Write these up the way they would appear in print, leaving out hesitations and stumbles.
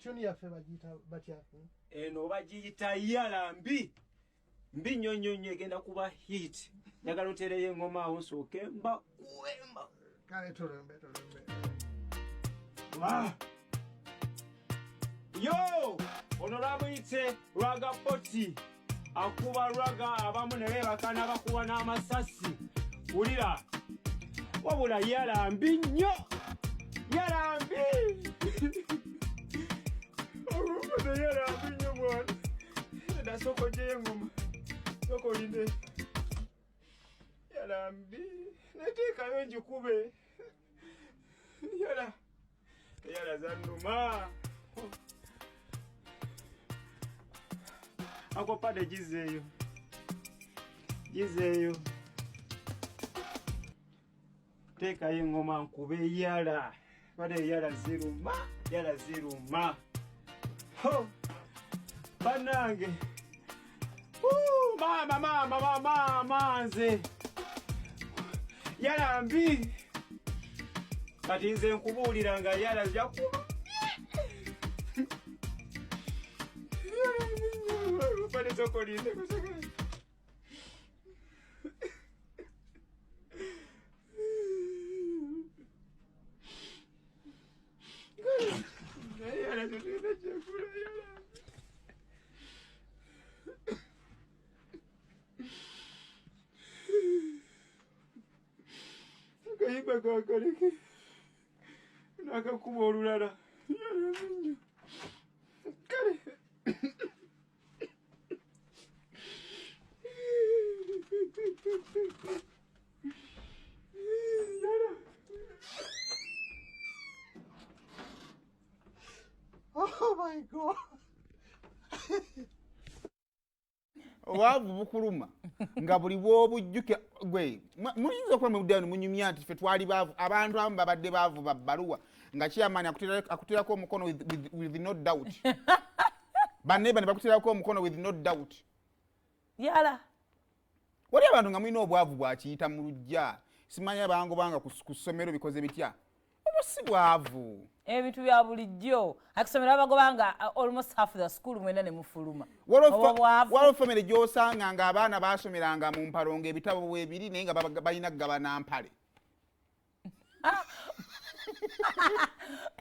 Tune yaffe bagiyita batya? Eno bagiyita Yala Mbi. Mbi nnyo nnyo nnyo, egenda kuba hit. Njagala oteereyo engoma awo nsooke mbakuwemba. Kale tulumbe tulumbe. Yo! Ono lwamuyite Ragga Boti. Akuba ragga abamu ne beebaka n'abakuba n'amasasi. Wulira. Wabula yala mbi nnyo. Yala mbi. Olw'omuze yala mbi nnyo bwana. Nasooka oggyeyo engoma. Sooka olinde. Yala mbi. Neteekayo ngikube. Yala. Yala zannuma. Ako pade gizeeyo. Gizeeyo. Teekayo engoma nkube yala. Pade yala ziruma. Yala ziruma. Ho! Bannange. Maama maama maama maama nze. Yala mbi. Kati nze nkubuulira nga yala zija kuba. Pade sooka olinde kuseka. Yala tetulina kyekula yala. Akayimba kakaleke nakakuba olulala. Yala nnyo. Kale. Yala. Oh my God. Obwavu bukuluma nga buli bw'obujjukira gwe muyinza okuba muddayo ne munyumya nti ffe twali baavu. Abantu abamu babadde baavu ba bbaluwa nga chairman akuterako omukono with no doubt. Baneighbor ne bakuterako omukono with no doubt. Yala. Wali abantu nga mulina obwavu bwakiyita mu luggya, simanya bangobanga ku ssomero bikoze bitya. Obwo si bwavu. Ebintu bya bulijjo. Akusomero abagobanga almost half the school mwena ne mufuluma. Waliwo waliwo family gy'osanga ng'abaana baasomeranga mu mpalo ng'ebitabo bwebiri naye nga balina kugabana mpale.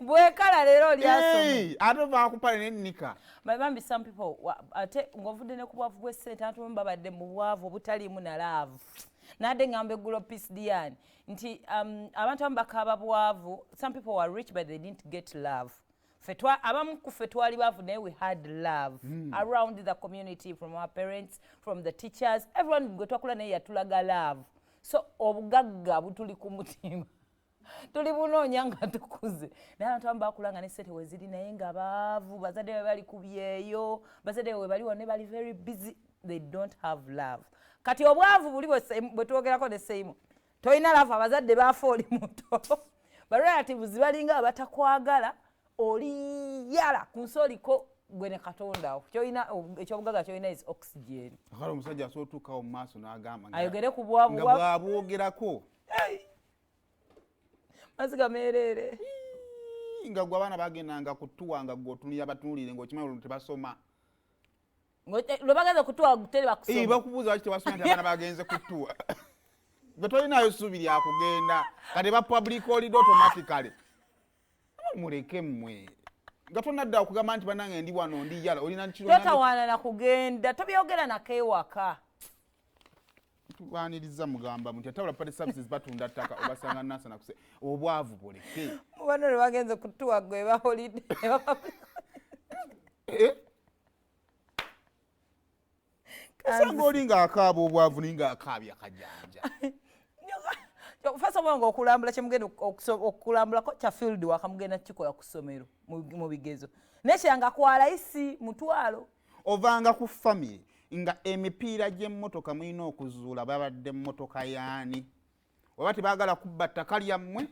Bwekala leero oli asoma. Ate ova ku mpale nennika. Bambi some people ate ng'ovudde ne ku bwavu bw'essente, abantu abamu babadde mu bwavu obutaliimu na love. Nadde ngamba eggulo Peace Diane nti abantu abamu bakaaba bwavu. Some people were rich but they didn't get love. Abamu ku ffe twali baavu naye we had love around the community, from our parents, from the teachers, everyone gwe twakula naye yatulaga love. So obugagga butuli ku mutima, tuli bunoonya nga tukuze. Naye abantu abamu bakula nga ne ssente weziri naye nga baavu, bazadde be bali ku byeyo, bazadde be bali wano bali very busy, they don't have love. Kati obwavu buli bwe twogerako ne Seimu, tolina love, abazadde baafa oli muto, ba relatives balinga abatakwagala, oli yala ku nsi oliko gwe ne Katonda wo. Kyolina ekyobugagga kyolina is oxygen. Kale omusajja asobola otuukawo mu maaso n'agamba ayogere ku bwavu nga bwabwogerako. Maziga meereere. Nga gwe abaana bagendanga kutuwa nga gwe otunulira batunuulire ng'okimanyi olwo tebasoma. Lwe bagenze kutuwa teri bakusoma. Bakubuuza lwaki tebasoma nti abaana bagenze kutuwa. Gwe tolinayo ssuubi lya kugenda kati ba public holiday automatically. Muleke mmwe. Nga tonadda okugamba nti bannange ndi wano ndi yala olina kiro Totawaana na kugenda, tobyogera nako ewaka. Tubaniriza mugamba muti atabula party services batunda ttaka obasanga Nansana kuse obwavu buleke. Bano lwe bagenze kutuwa gwe ba holiday. Osanga oli ng'akaaba obwavu naye ng'akaabya kajanja. First of all, ng'okulambula kye mugenda okulambulako kya field work mugenda kukikola ku ssomero mu bigezo. Naye kyanga kwa layisi mutwalo. Ovanga ku family nga emipiira gy'emmotoka mulina okuzuula babadde mmotoka yaani. Oba tebaagala kubba ttaka lyammwe.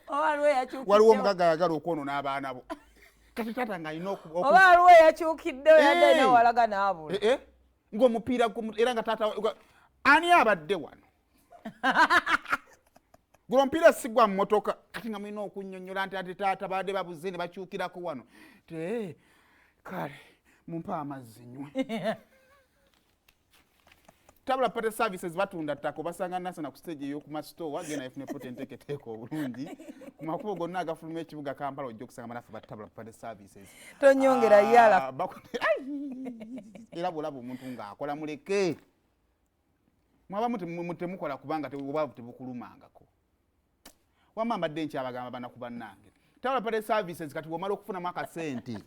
Oba waliwo eyakyukiddewo. Waliwo omugagga ayagala okwonoona abaana bo. Kati taata ng'alina Oba waliwo eyakyukiddewo yadde alina walaga n'abula. Ng'omupiira era nga taata ani abadde wano? Guno omupiira si gwa mmotoka. Kati nga mulina okunnyonnyola nti ate taata baadde babuze ne bakyukirako wano te kale mumpe amazzi nywe. Tabula Party Services batunda ttaka. Obasanga Nasana ku stage ey'okumasitowa, genda efune plot enteeketeeka obulungi. Ku makubo gonna agafuluma ekibuga Kampala ojja okusanga banafe ba Tabula Party Services. Tonyongera yala. Ah, Ai! Era bwolaba omuntu ng'akola, muleke. Mwabamu temukola kubanga obwavu tebukulumangako. Wamma mbadde nkyabagamba, banaku bannange, Tabula Party Services, kati bwomala okufunamu akasente